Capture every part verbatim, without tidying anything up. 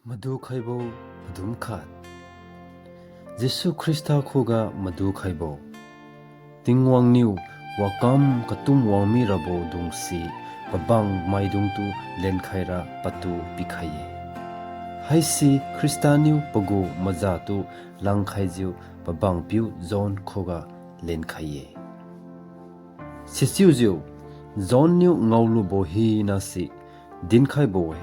Madukhaibo padum khat. Jesu Khrista khuga madukhaibo. Tingwang niu wakam katum wangmi rabo dungse pabang maidungtu lenkhaira patu pikhai-e. Haise Khrista niu pagu maza tu langkhaijiu pabangpiu John khuga lenkhai-e. Sichiujiu John niu ngaolubo hinase dinkhaibo-e,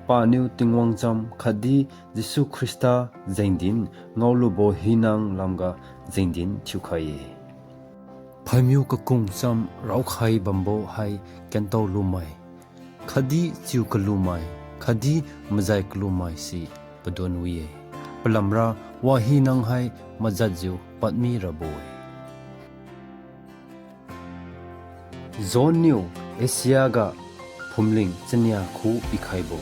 paniu Tingwang cham khatdi Jesu Khrista jengdin ngaolubo hinang lamga jengdin thiukhai-e. Phaimiu kakung cham raokhai bambo hai kentao lumai, khatdi chiu kalumai, khatdi majai kalumaise padon wi-e. Palamra wahinang hai majatjiu padmi rabo-e. John niu Asia ga phumling chania khu pikhaibo,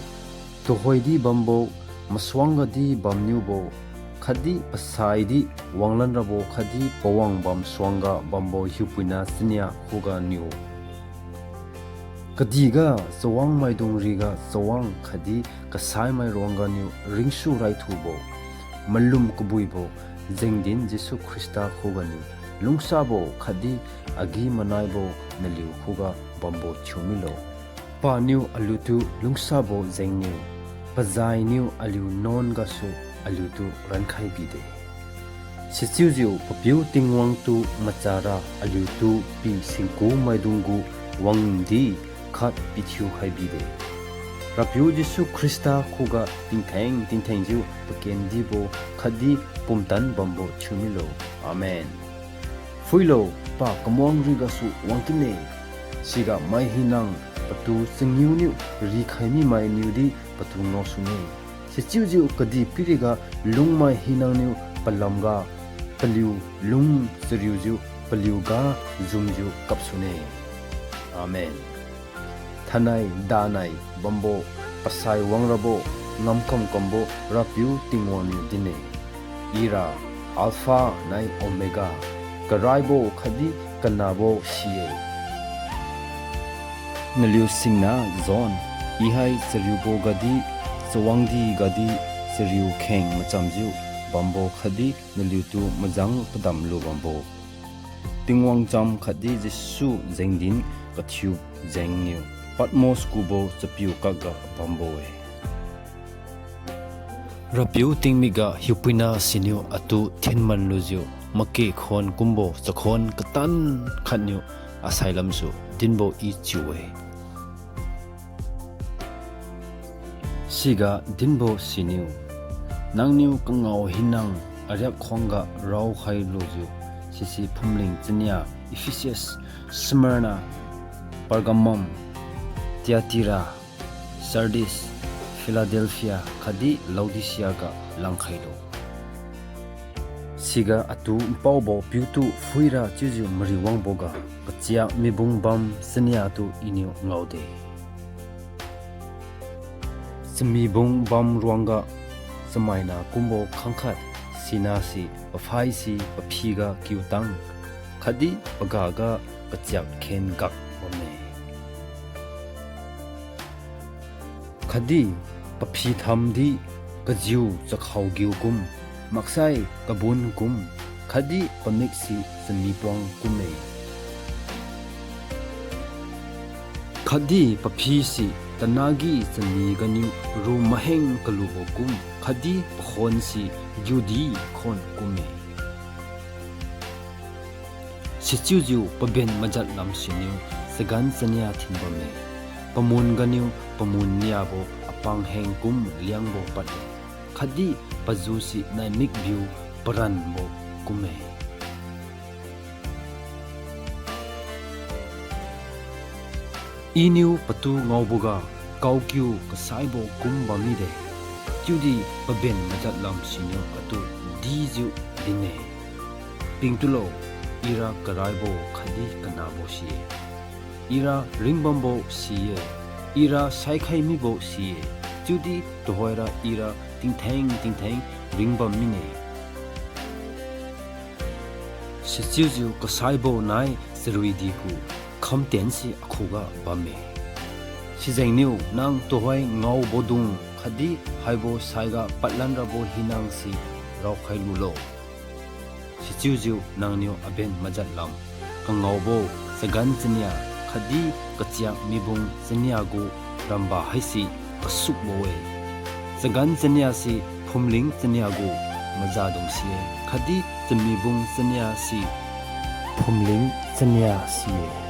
tuhoidi bambo, masuangga di bamniubo, khatdi pasaidi wanglan rabo khatdi pawang bam suangga bambo hiupuina chania khuganiu Kadihga chawang maidung riga chawang khatdi kasaimai ruangganiu ringsu raithubo, malum kabuibo, jengdin Jesu Khrista khuganiu lungsabo khatdi agi-manaibo naliu khuga bambo thiumilo. Paniu aliutu lungsabo jengniu, pazainiu aliu nuan gasu aliutu rankhai bide. Sichiujiu papiu Tingwang tu machara aliutu pi singku maidung gu wangdi khat pithiu khai bide. Rapiu Jesu Khrista khuga tingtheng tingthengjiu pakendibo khatdi pumtan bambo thiumilo. Amen. Phuilo, pa kamuang rigasu wangkinne. Siga mai hinang patu changiuniu rikhai mimainiudi patu ngaosune. Sichiujiu kadihpiriga lungmai hinangniu palamga paliu lung chariujiu paliuga jumjiu kapsune. Amen. Thainai danai bambo, pasai wangrabo, ngamkam kambo Rapiu Tingwang niu din-e. Ira Alpha nai Omega, karaibo khatdi kanabo si-e. Naliu singna John, I hai chariubo gadi, chawangdi gadi, chariu kheng machamjiu bambo khatdi naliutu majang padam lubambo, Tingwang cham khatdi Jesu jengdin kathiu jengniu Patmos kubo chapiu kakga bambo-e. Rapiu tingmikga hiupuina siniu atu thinman lujiu make khuan kumbo chakhuan katan khatniu asailamsu dinbo I chiu-e. Siga dinbo siniu, nangniu kangao hinang ariak khuangga raokhai lujiu, sise phumling chania, Ephesus, Smyrna, Pergamum, Thyatira, Sardis, Philadelphia khatdi Laodicea ga langkhailo. Siga atu npaobo piutu phuira chiujiu mariwangboga, kachiak mibung bam chania tu Iniu ngaode. Chamibung bam ruangga chamaina kumbo khangkhat, sinase paphaise paphiga kiutang, khatdi pagaga kachiak khen gak bamme. Khatdi paphi thamdi kajiu chakhao giu kum, maksai kabun kum, khatdi pamikse chami puang kumme. Khatdi paphise tanagi chami ganiu ru maheng kalubo kum, khatdi pakhonse giudi khon kumme. Sichiujiu paben majat lam siniu chagan chania thin bamme. Pamun ganiu pamun niabo apang heng kum liangbo padle, khatdi pazuse naimik biu paranbo kumme. Iniu patu ngaoboga kaokiu kasaibo kum bam mide, chiudi paben majat lam siniu atu dijiu din-e. Pingtulo, ira karaibo khatdi kanabo si-e. Ira ringbambo si-e, ira saikhai mibo si-e, chiudi tuhoira ira tingtheng tingtheng ringbam mine. Sichiujiu kasaibo nai charuidi gu khamtense akhuga bamme. Sijengniu nang tuhoi ngaobodung khatdi haibo saiga padlan rabo hinase raokhai lulo. Sichiujiu nangniu aben majat lam kangaobo chagan chania khatdi kachiak mibung chania gu ramba haise kasukbo-e. Chagan chania se phumling chania gu mazadung si-e, khatdi chamibung chania se phumling chania si-e.